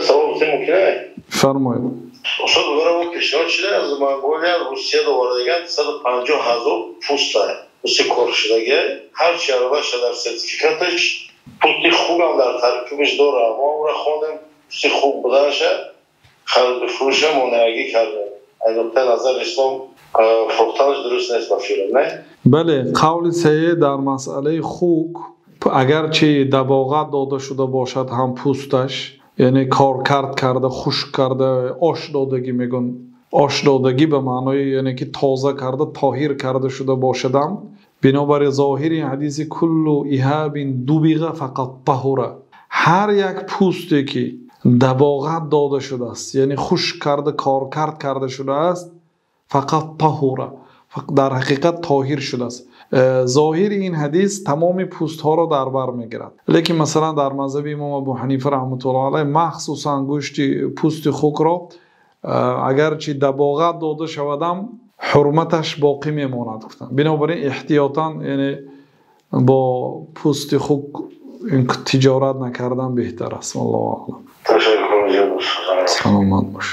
Савол мумкин аст? Фармоед. Устод, барои пешниҳод шуда аз Монголия, Русия овардаган 150 ҳазор пӯста, пӯсти коршудагӣ, ҳарчи аралаша дар сертификаташ, пӯсти хугам дар таркибаш дорад. Мо онро хондем, пӯсти хуг буданаша хариду фурӯша монеагӣ кардем. Аз нуқтаи назари ислом фурӯхтанаш дуруст нест ба фикрам, не? Бале, қавли саҳеҳ дар масъалаи хуг, агарчи дабоғат дода шуда бошад ҳам пӯсташ, яъне коркард карда, хушк карда, ош додагӣ мегӯянд, ош додагӣ ба маънои яъне ки тоза карда, тоҳир карда шуда бошад ҳам, бинобар зоҳири ҳадиси куллу иҳабин дубиға фақат таҳура, ҳар як пӯсте ки дабоғат дода шудааст, яъне хушк карда, коркард карда шудааст, фақат таҳура, дар ҳақиқат тоҳир шудааст. Зоҳири ин ҳадис тамоми пӯстҳоро дар бар мегирад. Лекин масалан дар мазҳаби имом Абу Ҳанифа раҳматуллоҳи алайҳ махсусан гӯшти пӯсти хугро агарчи дабоғат дода шавад ҳам ҳурматаш боқӣ мемонад, гуфтанд. Бинобар ин эҳтиётан, яъне бо пӯсти хуг тиҷорат накардан беҳтар аст. Аллоҳу аълам. Ташаккур зиёд, устод. Саломат бошед.